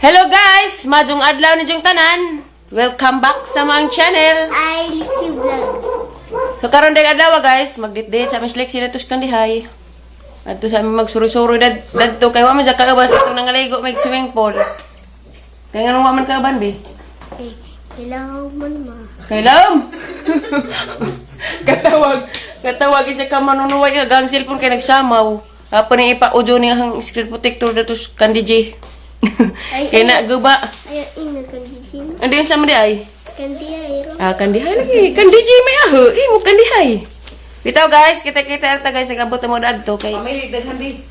Hello guys! Majong adlaw ni Jong tanan. Welcome back sa mga channel. Ay, Lixie Vlog. So karon day adlaw guys, magdit-date sa mis Lexi na tus kandihay. Adto sa aming magsuri-suri dadto kay wa man sa kaabas atong nangaligo may swimming pool. Kay nganong wa man kaaban be? Eh, kailangan man ma. Kailam. Katawag, katawag isa ka manunuway nga gang cellphone kay nagsamaw. Apo ni ipa-audio ni ang screen protector dato sa kandi J. Ay, Kay na guba. Ay, ingat kandi Jim. Ando yung sa mo di ay? Kandi ay ro. Ah, kandihay lagi. Kandi J may aho. Eh, mo kandihay. Bitaw guys, kita-kita ta guys, nagabot mo adto kay Pamilig daghan di.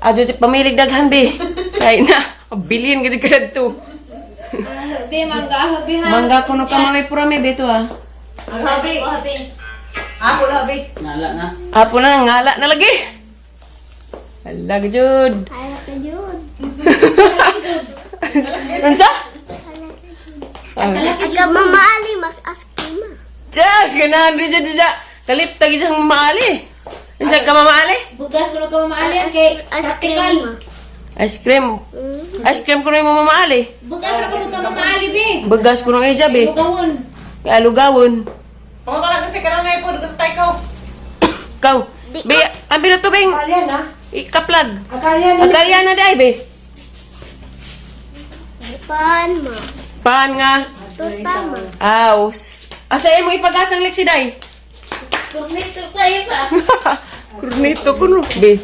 Adyo ti pamilig daghan be. Kay na, bilin gid ka dadto. Be, mangga, habi ha. Mangga kuno ka mami pura mi beto ah. Ang habi. Ako la habi. Nala na. Apo na ngala na lagi. Ala jud. Ay, ka jud. Unsa? Ah. Aga mama Ali mag-ask ma. Tiya, ganahan rin siya siya. Kalip tagi siyang mamaali. Unsa ka mamaali? Bugas ko ka mamaali kay Ice practical. cream ma. Ice cream. Ice cream ko na yung mamamaali. Bugas ra ko ka mamaali be. Bagas ko nung ijab eh. Bugahon. Kay alugawon. Pangutan lang kasi karon na ipod gusto tayo ko. Kaw. Be, ang binutubing. Akalian. Ikaplag. Akalian. Agalian na di ay, be. Paan ma. Paan nga. Torta ma. Aws. Asa mo ipagasang leksi day? Kumito tayo sa. Kurnito ko no. Be.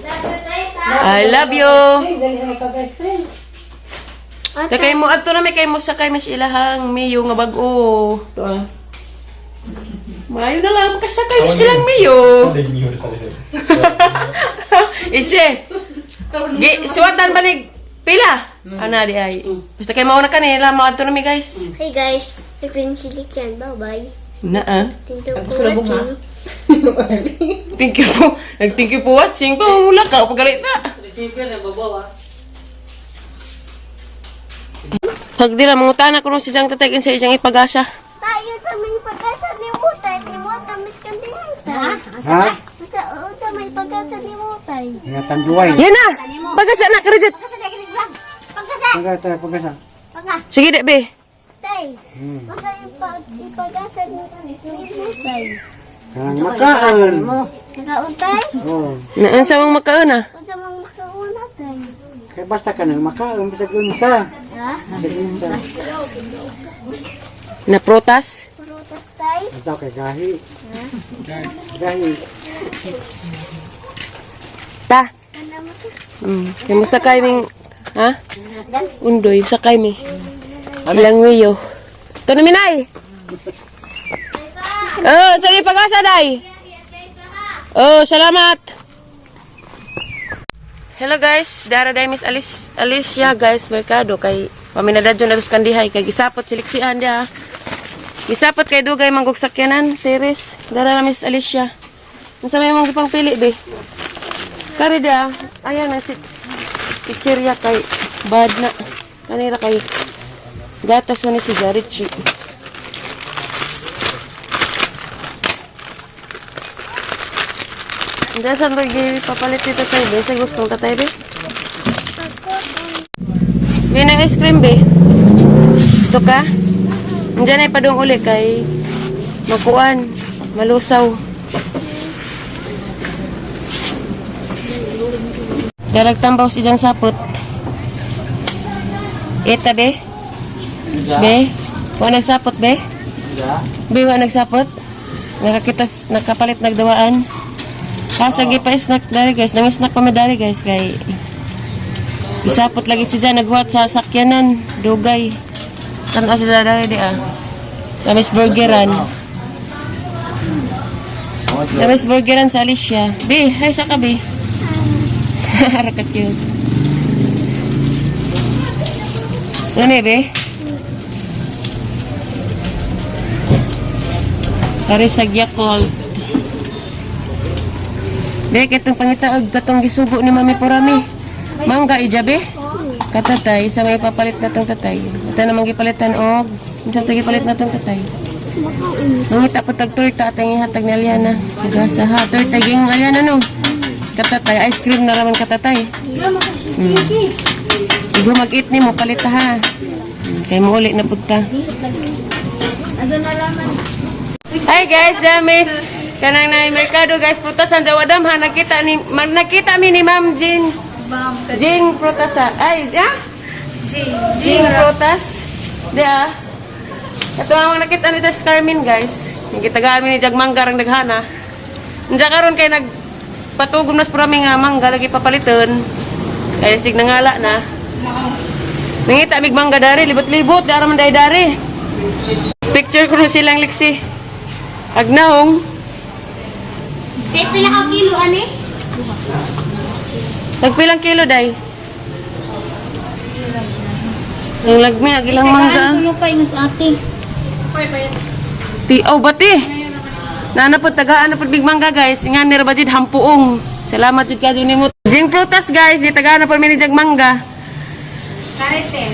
I love you. Ate, Kay mo adto na may kay mo sakay mas ilahang mayo nga bag-o. To ah. Maayo na lang makasakay mas ilang mayo. Ise. Gi suwatan ba ni pila? Ana di ay. Basta kay mauna ka nila, maadto na mi guys. Hey guys, nagpinsilik yan. Bye-bye. Na ah. Thank you for watching. Thank you po. Nag-thank you for watching. Pamumula ka pagalit na. Receiver na babaw ah. Pagdira mangutana ko nung si Jang tatay sa iyang ipagasa. Tayo sa may pag-asa ni Utay. Ni Mota, mas kandi Ha? Ha? Sa Uta, may pag-asa ni Utay. Nga tanduay. Yan na. Pagasa na karizet. Pag-asa, Pagasa, pagasa. pag-asa. Sige di be. Tay, baka ipag-asa ni Utay. Kanang makaan. Nakautay? Oh. Naan sa mong makaon ah. Unsa mang makauna tay? Kaya basta ka nang makaon, bisag unsa. Ha? Bisag unsa. Na prutas. Prutas tay? Basta kay gahi. Gahi. Ta. Ano mo to? Kay mo sakay ming ha? Undoy sakay mi. Ilang wiyo. Ito na minay. Oh, sige pag-asa day. Oh, salamat. Hello guys, dara day Miss Alice, Alicia guys, Mercado kay paminadadyo na sa kandihay kay gisapot siliksian dia. Gisapot kay dugay manggug sakyanan series. Dara na Miss Alicia. Unsa may mong gipangpili be? Kari dia, ayan na si chichirya kay bad na. Kanira kay gatas na ni si Jarichi. Diyan saan ba papalit dito tayo, be? Sa gustong tatay, be? Be, na ice cream, be. Gusto ka? Diyan ay padung uli kay makuan, malusaw. Dalag tambaw si Jang sapot. Eta, be? Be? Wa nagsapot, be? Be, wa nagsapot? Nakakita, nakapalit nagdawaan. Ha, sagi pa snack dari guys. Nang snack pa mi dari guys kay isapot lagi si Jan naghuwat sa sakyanan, dugay. Tan sila dari di ah. Sa Miss Burgeran. Sa Miss Burgeran sa Alicia. Be, hi sa ka be. Rakat yun. Ano eh, be? Pare sa Yakult. Be, katong pangitaog, katong gisugo ni Mami Purami. Mangga, ijabe? Katatay, sa may papalit na tong tatay. Ito namang gipalitan og. Unsa to gipalit na tong tatay? Mangita po tag torta at ang ihatag ni Aliana. Gasa ha, torta ging Aliana no. Katatay, ice cream na raman katatay. Igo mag-eat nimo palit ta, ha. Kay mo uli na pud ta. Hi guys, damis kanang na merkado guys, prutasan sa wadam ha nakita ni nakita mi ni Ma'am Jean. Jing Protasa. Ay, ya? Jing Protas. Di ah. Ito ang nakita ni Tas Carmen guys. Yung gitagaan mi ni Jag Mangga rang daghana. Unsa karon kay nag patugom nas purami nga mangga lagi papaliton. Kaya sig nangala na. Nangita mig mangga dari libot-libot dara man day dari. Picture ko na silang liksi. Agnaong. Kay pila ka kilo ani? Nagpilang kilo day? Ang lagmi ag ilang mangga. Kuno kay mas ate. Ti oh bati. Nana po tagaan na po big mangga guys. Nga ni Rabajid hampuong. Salamat jud kayo nimo. Jing prutas guys, di tagaan na po mi ni jag mangga. Karete.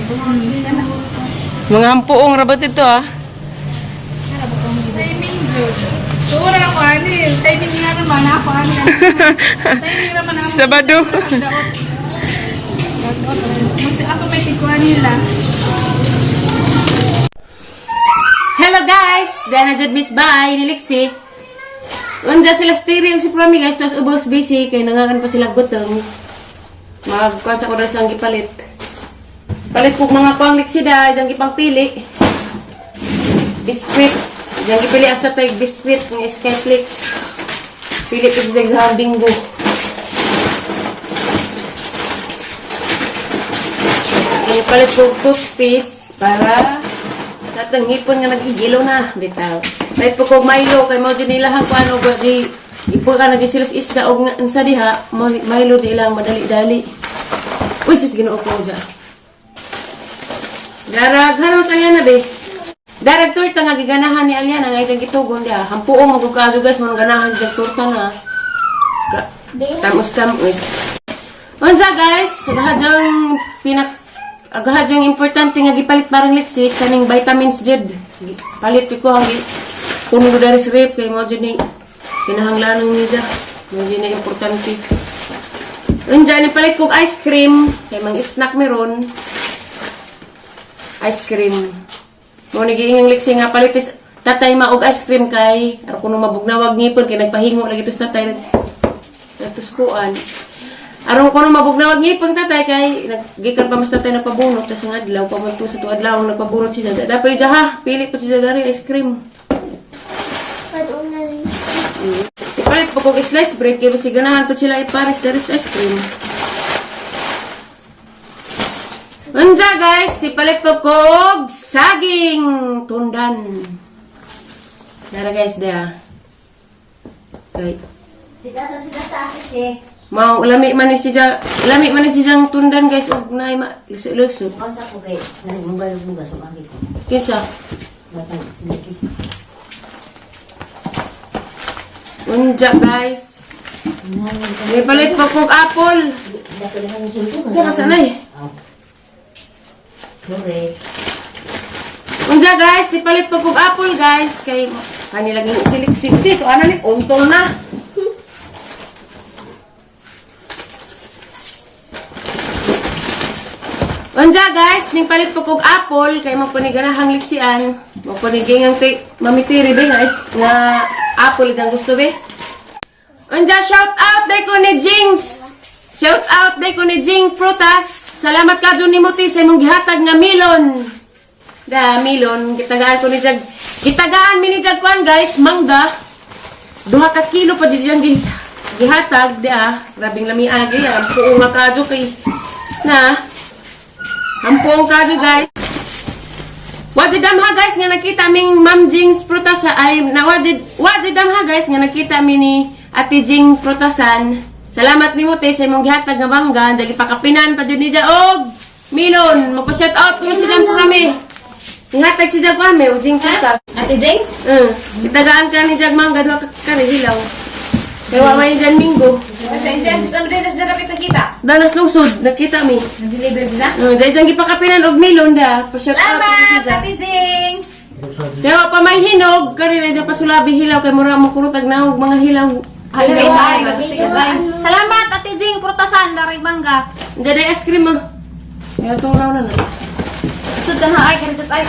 Mga hampuong rabajid to ah. Timing good. Wala ako ani. Timing nga naman ako ani. Timing naman ako. Sabado. Mas ako may tikuan nila. Hello guys! Dahil na jud Miss Bay ni Lixie. Unja sila steering si Promi guys, tapos ubos busy kay nangakan pa sila gutom. Magkuan sa kodar sang gipalit. Palit kog mga kuang Lixie da, diyang gipangpili. Biskwit. Diyang gipili hasta tay biskwit ng Skyflix. Pili ko siya sa bingo. Palit kog toothpaste para sa atong ngipon nga naghihilo na bitaw. Kahit po kog Milo kay mao jud nila ang kuan og di ipo ka na di sila sa isda og unsa diha Milo di ilang madali-dali. Uy sus Ginoo ko dya. Darag halos Aliana be. Darag torta nga giganahan ni Aliana nga ijang gitugon diha. Hampuong magug kaso guys mo ganahan siya torta na. Tamos tamos. Unsa guys, agahadyang pinak agahadyang importante nga gipalit parang liksi kaning vitamins jud. Palit ko ang puno dari sa rep kay mo jud ni kinahanglanon ni siya. Mo jud na importante. Unja ni palit kog ice cream kay mang snack meron. Ice cream. Mo ni giingang liksi nga palit is tatay maog ice cream kay aron kuno mabugnawag ngipon kay nagpahingo lagi tos tatay. Natuskuan. Aron ko nung mabugnawag ngipon tatay kay naggikan pa mas tatay na pabunot tas ang adlaw pamunto sa tuadlaw adlaw nagpabunot siya. Dapat siya ha, pili pa siya dari ice cream. Kaduna ni. Ipalit pa kog slice bread kay basi ganahan pa sila ipares dari sa ice cream. Unja guys, ipalit pa kog saging tundan. Nara guys dia. Kay Sida sa sida sa ate. Mao lami man ni siya, lami man ni siyang tundan guys og naay ma lusot-lusot. Unsa ko kay nagmungga sa magi ko. Kinsa? Batang Unja guys. May palit pa kog apple. Sa kasanay. Sorry. Unja guys, di palit pa kog apple guys kay kani laging silik-sik to ana ni untol na. Unja guys, ning palit pa kog apple kay mo paniganahang liksian. Mo panigingang kay Mami Tiri be guys nga apple diyang gusto be. Unja shout out day ko ni Jinx. Shout out day ko ni Jing Frutas. Salamat ka jud nimo ti sa imong gihatag nga melon. Da melon gitagaan ko ni Jag. Gitagaan mi ni Jag kuan guys, mangga. 2 ka kilo pa jud diyang gihatag di ah. Grabing lami agi ang puo nga kadyo kay na. Ang puong kadyo guys. Wajid damha guys nga nakita ming Ma'am Jing's Protasa ay na wajid wajid damha guys nga nakita mi ni Ate Jing Protasan. Salamat nimo te sa imong gihatag nga mangga, jagi pakapinan pa jud ni ja og Milon. Magpa-shout out ko si Jam kami. Gihatag si Jag kami og Jing Protas. Ate Jing? Gitagaan ka ni Jag mangga duha ka kani hilaw. Kay wa may dyan minggo. Sa Jing, sa amdin na sila kita. Danas lungsod nakita mi. Nag-deliver sila? Dahil dyan gipakapinan og Milon da. Pa-shout out ko si Salamat, Jag. Ate Jing! Kaya pa may hinog, kani na dyan pasulabi hilaw kay mura mo kuno tag naog mga hilaw. Salamat, Ate Jing, prutasan, darig mangga. Diyan ay ice cream ah. Kaya turaw na na. Sud ka na ay kanito ay.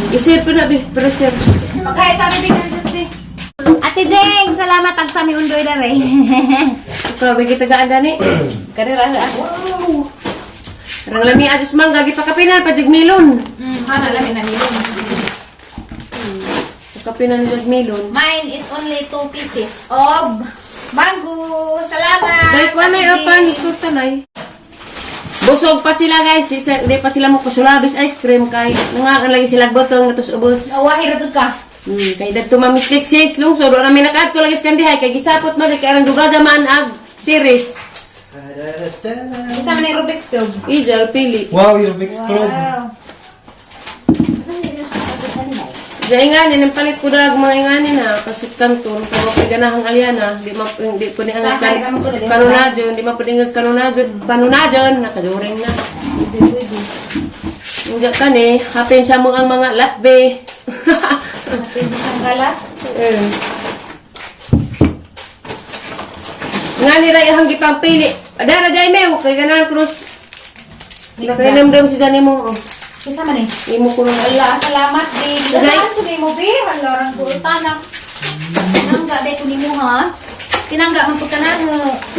Isip na bi, preser. Pagkaya kami di kanito bi. Ate Jeng, salamat ang sami undoy na rin. Ikaw, may gitagaan dani. Karira ako. Rang lami adus mangga gipakapinan pa milon. Hana lami na milon. Pakapinan ni milon. Mine is only 2 pieces of mango. Salamat. Dahil ko na Ate apan Jeng. turta nay. Busog pa sila, guys, di pa sila mo kusulabis ice cream kay nangaan lagi sila botong natos ubos. Awahi ra jud ka. Kay dadto ma mistake sis lungsod wa namin nakaadto lagi sa kandihay kay gisapot man kay arang duga man ag series. Isa man ang Rubik's Cube. Ijal pili. Wow, your mixed clone. Wow. Diya ingani nang palit ko dag mga ingani na pasit kanton kay wa kay ganahang alyana di ma di ko ni ang Sa kay ramon ko na din. kanunadyon di ma pud ingag kanunadyon kanunadyon nakaduring na. Pwede. Unya kani hapin siya mo ang mga latbe. Pwede sa gala. Eh. Nga ni Ray ang gipang pili. Adara jay me kay ganahan krus. Nakainamdam si Dani mo. Oh. Isa man eh. Imo ko nang Ala, salamat di. Dai. Salamat ko mo bi. Hala rang kutan na. Tinangga day ko nimo ha. Tinangga man pud ka na.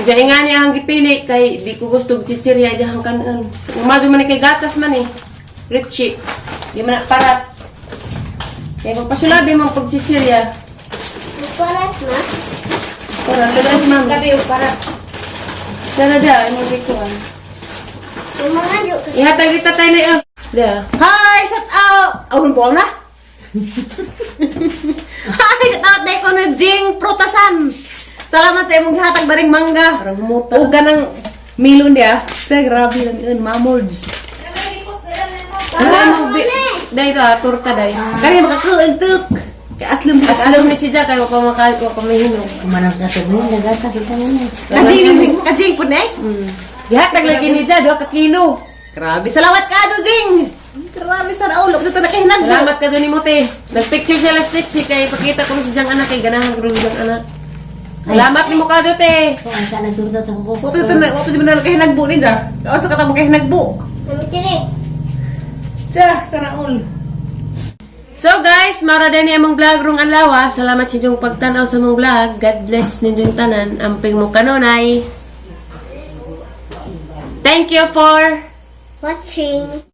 Diya nga niya ang gipili kay di ko gusto og chichirya diya ang kanon. Umado man ni kay gatas man eh. Richie. Di man na parat. Kay magpasulabi man pag chichirya. Parat na. Parat ka guys, ma'am. Gabi og para. Dara dia imo gikuan. Yung mga jo. Ihatag kita tayo na iyo. Dia. Hi! Shout out! Oh, buwan na? Hi! Shout out na ko na Jing Prutasan! Salamat sa imong gihatag daring mangga. Parang humuta. O ganang milon dia. Sa grabe lang yun, mamolds. Wala mo bi. Day ka torta day. Kani makakain tuk. Kay aslom di Aslom ni si Jack kay wa pa maka wa pa mahinog. Kajing, kajing po na eh. Gihatag lagi ni Ja 2 ka kilo. Grabe, salamat ka do, Jing! Grabe sa ulo. Ito na kahinag. Salamat ka doon ni Mote. Nagpicture siya last week si kay pakita ko si Jang anak kay ganahan ko rin Jang anak. Salamat ni mo ka do, te. Wapos na, wapos na kahinagbo ni Ja. Kaon sa katamo kahinagbo. Namitiri. Ja, sana all. So guys, mara din ni among vlog rong adlaw. Ah. Salamat sa inyong pagtan-aw sa among vlog. God bless ninyong tanan. Amping mo kanunay. Thank you for Watching.